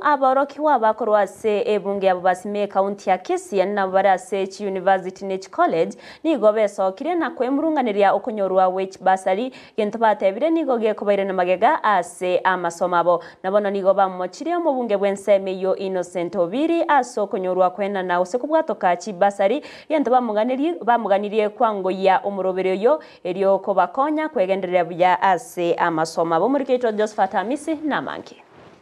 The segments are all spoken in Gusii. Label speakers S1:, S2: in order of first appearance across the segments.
S1: Aborokigwa bakorwa ase ebunge ya Bobasi me ekaunti ya Kisii nabo bare ase chiyunivasiti ne chicollege nigo besokire na kwemurunganeria okonyorwa gwe chibasari gento batebire nigo gekobairana magega ase amasomo abo. Na bono nigo bamochirie omobunge bw'ensemo eyio Innocent Obiri ase okonyorwa kwenana gose kobwatoka chibasari gento bamoganirie kwangoyia omoroberi oyo erio kobakonya kwegendereria buya ase amasomo abo. Omoriki oito Josephat Hamisi namange.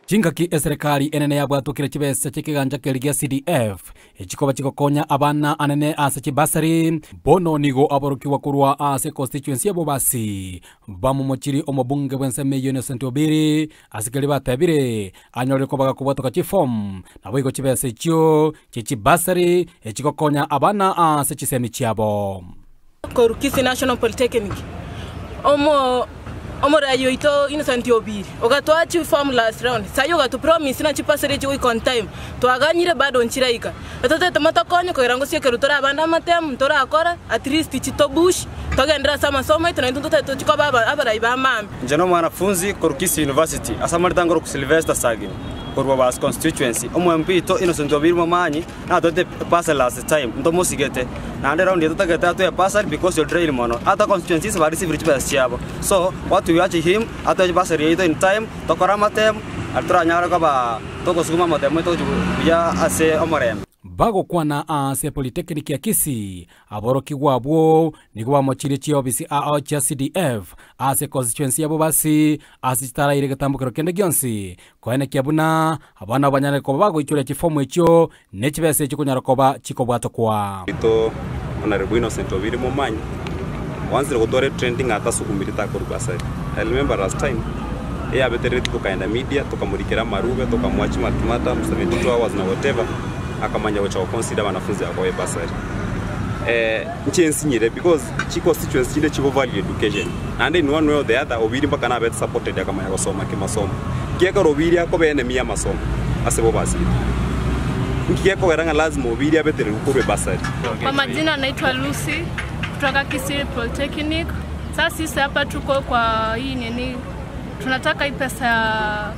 S2: Chingaki eserekari enene yabwatokire chibesa chi'ekeganja keria gia CDF, echikoba chigokonya abana anene ase chibasari. Bono nigo aborokigwa korwa ase constituency ya Bobasi bamomochirie omobunge bw'ensemo eyio Innocent Obiri ase keria batebire anyorire kobaga kobwatoka chiform naboigo chibesa echio chie chibasari echigokonya abana ase chisemi chiabo.
S3: Korwa Kisii National Polytechnic, omo omoraia oito Innocent Obiri ogatoa chiform last round, sahi ogatopromise ng'a chibasari echi goika on time, twaganyire bado nchiraika. Etotete motokonye kogera ngosiekerwa tore abande amatemu ntorakora at least chitobush togenderere ase amasomo aito naintwe ntotagete tochie koba aba abarai ba mambia.
S4: Inche nomwanafunzi korwa Kisii University ase amarita ngorokwa Sylvester Sagini korwa Bobasi Constituency. Omo MP oito Innocent Obiri Momanyi Natoete bursary last time ntomosigete naende round eye totagete atoe bursary because your drain mono ata constituencies ba receive chibesa chiabo so what we urge him atoe bursary yaito in time tokore amatemu aria toranyare koba togosukuma amatemu aito gochia buya ase omorembe.
S2: Bagokwana ase Polytechnic ya Kisii, aborokigwa abwo nigo bamochirie chiofisi ao chia CDF ase constituency ya Bobasi ase chitaraire getambokero kende gionsi Koenekia buna abana banyare koba bagoichoria chifomu echio ne chibesa echio konyara koba chikobwatokwa.
S4: Oito Honourable Innocent Obiri Momanyi oanzire gotwara etrending atasukumiri takorwa bursary. I remember last time eyabetereretie tokaenda media tokamorikera amarube tokamoa chimaltimatum 72 hours na whatever akamanya gocha goconsider abanafunzi aba koba ebursary. Inche nsinyire because chi constituency chinde chigo value education naende in one way or the other Obiri mpaka nabete supported akamanya gosoma kimasomo. Nki ekero Obiri akoba enemy y'amasomo ase bobasete? Nki gekogera ng'a lazima Obiri abetererwe korwa ebasari?
S5: Kwa majina naitwa Lucy kutoka Kisii Polytechnic. Sasa sisi hapa tuko kwa hii nini, tunataka hii pesa ya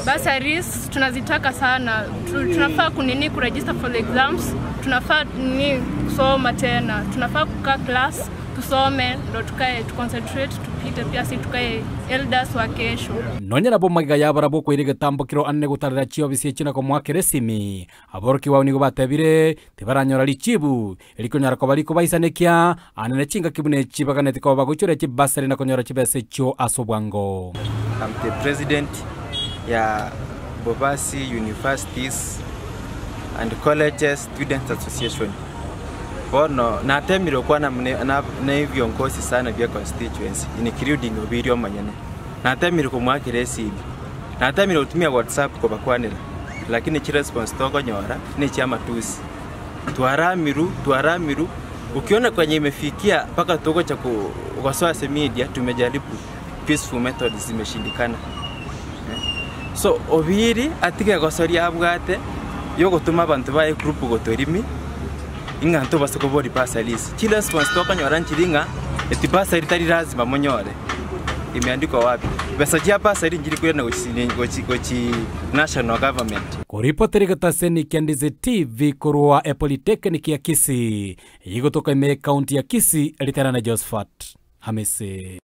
S5: bursaries tunazitaka sana. Tunafaa kunini kuregister for the exams, tunafaa nini kusoma tena, tunafaa kukaa class tusome ndo tukae tuconcentrate tupite, pia si tukae elders wa kesho.
S2: Nonya nabo magega y'abarabwo okoira egetambokero anene gotarera chiofisi echio na komoakera esimi, aborokigwa abwo nigo batebire tibaranyora richibu erikonyara koba rikobaisanekia anene chingaki buna echi baganeti koba bagoichoria chibasari na konyora chibesa echio ase obwango.
S6: I'm the president ya Bobasi Universities and Colleges Students Association. Bono natemire gokwana na ebiongozi sana bia constituency including Obiri omonyene. Natemire komoakera esimi, natemire gotumia WhatsApp kobakwanera lakini chiresponse tokonyora nechiamatusi. Twaramiru, twaramiru, ukiona kwenye imefikia mpaka togocha gosoa ase media tumejaribu peaceful methods zimeshindikana. So Obiri atige gosoria abwate yogotoma abanto baye group gotorimi ing'a ntobase koboria bursaries. Chiresponse tokonyora nchiri ng'a eti bursary tari lazima monyore. Imeandikwa wapi? Besa chia bursary nchiri koirana gochi gochi gochi national government.
S2: Koripotera egetaseni kia Ndizi TV korwa Epolytechnic ya Kisii, eyio egotoka ime y'Ecounty ya Kisii, Ritera na Josephat Hamisi.